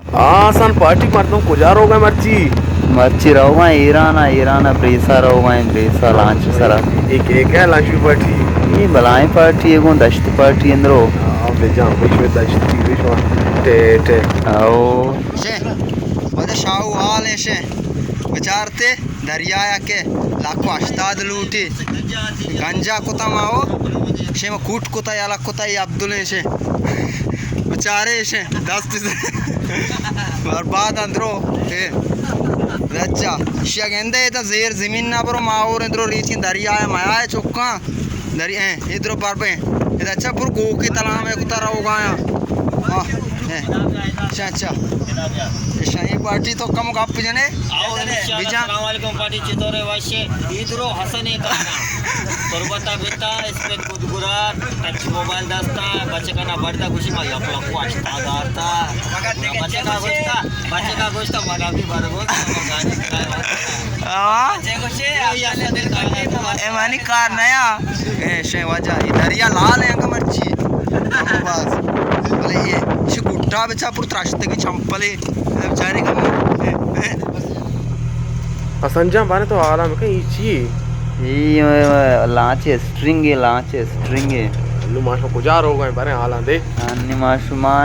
آ، حسن، پارٹی مردم کجا روگا مرچی؟ مرچی روگا ایران ءَ، ایران ءَ بریسا روگا، بریسا لانچ سرا۔ ایک، ایک ہے لانچ پارٹی۔ اے بلائیں پارٹی ہے، گوں دشت پارٹی اندرو۔ آ، بجان، بجو دشت، بجو۔ ٹے، ٹے۔ او۔ شے، وجہ شاہو حال ہے شے۔ بچارتے دریا یا کہ لاکھ و ہشتاد لوٹی۔ گنجا کتا ماو۔ شے ما کوٹ کتا یا لکھ کتا یا عبدالیں شے۔ بچارے شے۔ دست برباد اندرو۔ اے۔ اچھا۔ شیا گندے تا زیر زمین نہ برو، ماور اندرو ریچیں دریا ہے، میا ہے چکاں۔ دریا ہے، ادرو پر پہ۔ ادا اچھا پر گوکی تلام ہے کتا روگا یا۔ ہاں۔ اے۔ اچھا، اچھا۔ اے شاہی پارٹی تو کم گپ جنے۔ آؤ، انشاءاللہ۔ بجا۔ السلام علیکم پارٹی، چطور ہے؟ وشے؟ ادرو حسن ہے کانا۔ تربتا بیتا، اس پہ گدگرار، ٹچ موبائل دستا، بچکانا بڑدا گوشی ما یک لکھ و ہشتاد ہزار تا۔ بچکا گوشتا، بچکا گوشتا، منا بھی برگو، گاڑی کرایہ۔ ہاں۔ اے منی کار نیا۔ اے شے وجہ، اے دریا لال ہے انگا مرچی۔ ہم باز۔ بلے اے، اسی گٹا بچا پر تراشتگی چمپلے۔ اے بچارے کم۔ اے، اے۔ حسن جان، بارے تو حالا مکن، ای چی؟ ای، اے، لانچ اسٹرنگ ہے، لانچ اسٹرنگ ہے۔ انو ما شما کجا روگا ہیں، بارے حالا دے۔ انی ما شما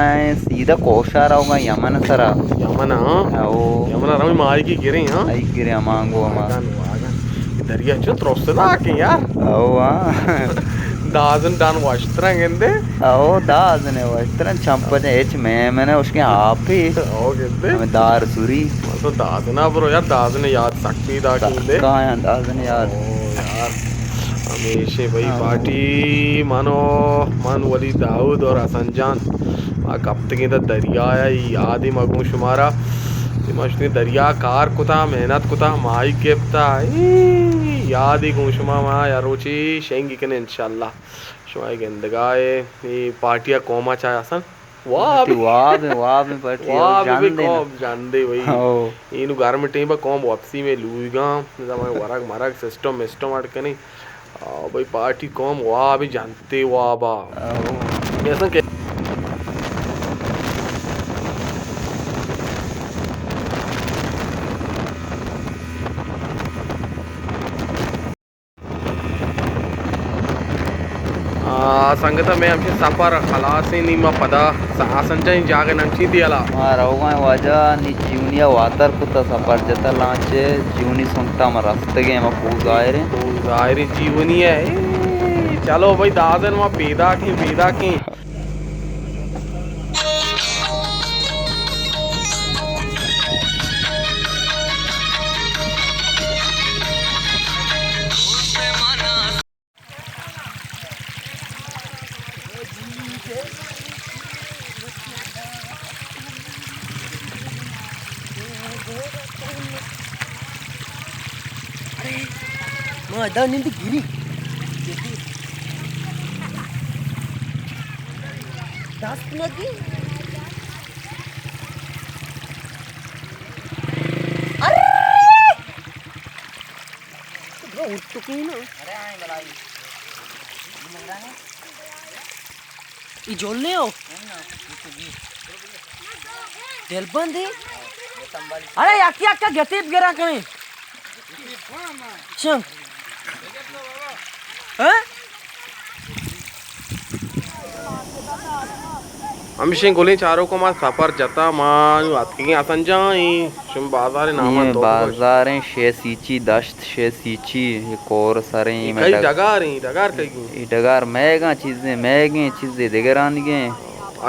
سیدھا کوشا روگا یمن سرا۔ یمن، ہاں؟ او۔ یمن روی ماہی کی گریں، ہاں؟ آئی گریں، ہمانگو، ہما۔ واگن، واگن۔ دریا چون ترسناک ہے یار۔ او، ہاں۔ دازن ڈان واشترن گندے۔ او، دازن واشترن، چمپجن ہچ میں، میں نے اس کے آپ ہی۔ او، گندے۔ ہمیں دار سوری۔ تو دازنا برو یار، دازن یاد سک پیدا کیندے۔ سکا ہیں دازن یاد۔ او یار، ہمیشہ بھائی ہاں۔ پارٹی منو، من ولی داؤد اور حسن جان، ما کپتگیں تا دریا یا، یادی ما گوں شمارا، ما شتیں دریا کار کتا، محنت کتا، ماہی گپتا، ای یادی گوں شما ما یا روچی شنگی کنے انشاءاللہ۔ شما گندگائے، ای پارٹی قوما چاہے حسن۔ واب۔ پارٹی واب ہیں، واب ہیں پارٹی، واب جان بھئی دینا۔ قوم جان دے بھئی۔ او۔ اینو گرم ٹیم با قوم واپسی میں لویگاں، زمان ورگ مرگ سسٹم مسٹم اڈ کنی۔ آ، بھئی پارٹی قوم واب ہیں، جانتے وابا۔ او۔ ایسا کہ آ، سنگتاں، مئے ہمشی سفر خلاص ایں، نی ما پدا س-، حسن جان، اے جاگہ نام چی اِنت یلا؟ ما روگا ایں واجہ، نی جیونی ءَ واتر کتا، سفر جتا لانچ ءَ، جیونی سنگتا ما رستگیں، ما کوہ ظاہر ایں۔ کوہ ظاہر ایں، جیونی ءَ۔ اے، چلو بھائی، دازن ما پیداکیں، پیداکیں۔ ما ادا نند گری۔ دست نہ دی۔ ارے! تو بڑا اٹھ تو کہیں نا۔ ای جولنے ہو؟ دل بندی؟ ارے یک یک کا گتیت گرا کہیں۔ شم۔ ہاں؟ ہمشیں گلیں چاروکاں، ما سفر جتا، ما نوں اتکگیں حسن جان، اے شمے بازار نام اے تو بگوش۔ بازاریں شے سیچی دشت، شے سیچی، اے کور سریں، اے اے کئی ڈگ-، ڈگاریں، ڈگار کئی گوں؟ اے ڈگار میگاں چیزیں، میگیں چیزیں دگرانیگیں۔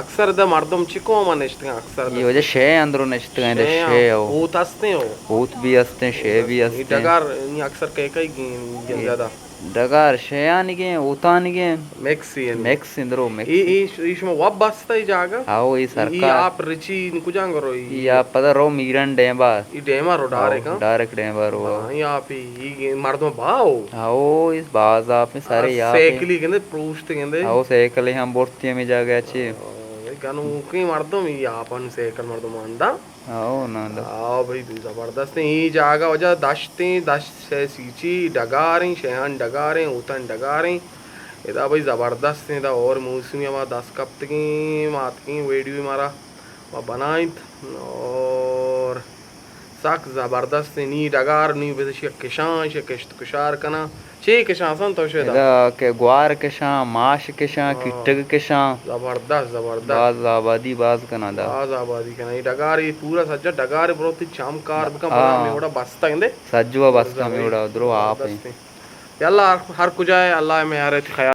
اکثر دا مردم چی قوم نشتگاں اکثر دا؟ اے وجہ شے اندرو نشتگاں، شے شے ہو۔ ہوت ہستیں ہو؟ ہوت بھی ہستیں، شے بھی ہستیں۔ ڈگار نی اکثر کئی کئی گیں زیادہ؟ ڈگار شیانیگیں، اوتانیگیں۔ مکس ایں۔ مکس ایں، درو مکس ایں۔ اے، اے، اے شما واب بستا اے جاگہ؟ ہاو، اے اے، اے سرکار۔ آپ رچی نی کجا گرو اے؟ اے آپ پدا رو میرن ڈیما۔ اے ڈیما رو ڈائریکٹ، ہاں؟ ڈائریکٹ ڈیما رو۔ ہاں، اے آپ اے، اے مردم باو۔ ہاو، اے باز آپ ایں، سارے آپ ایں۔ سائیکلی گندے، پروشت گندے۔ ہاو، سائیکل ہم برتی ہمیں جاگہ چے۔ ہاں، اے گنوکیں مردم، اے آپن سائیکل مردم آندا۔ ہاو، نا، دا۔ ہاو بھئی، زبردست ایں۔ اے جاگہ وجہ دشت ایں، دشت شے سیچی، ڈگار ایں، شیہان ڈگار ایں، اوتان ڈگار ایں۔ ادا بھئی زبردست ایں، ادا اور موسمی ہما دست کپتگیں، ما اتکیں ویڈیو مارا ما بنائینت۔ اور سک زبردست نی ڈگار نی بزش کشان، شہ کشت کشار کناں. چے کشان سن تو شدا؟ ادا کہ گوار کشاں، ماش کشاں، ہاں. کٹگ کشاں. زبردست، زبردست. باز آبادی باز کناں دا. باز آبادی کناں. یہ ڈگار، یہ پورا سجا ڈگار برو تی چم کار بکن، ہاں. پدا ہمیں وڑا بستہ گندے. سجوا بستہ ہمیں وڑا درو آپ ہیں. زبردست ہیں. یا اللہ، ہر کجا ہے، اللہ میں ہر خیال.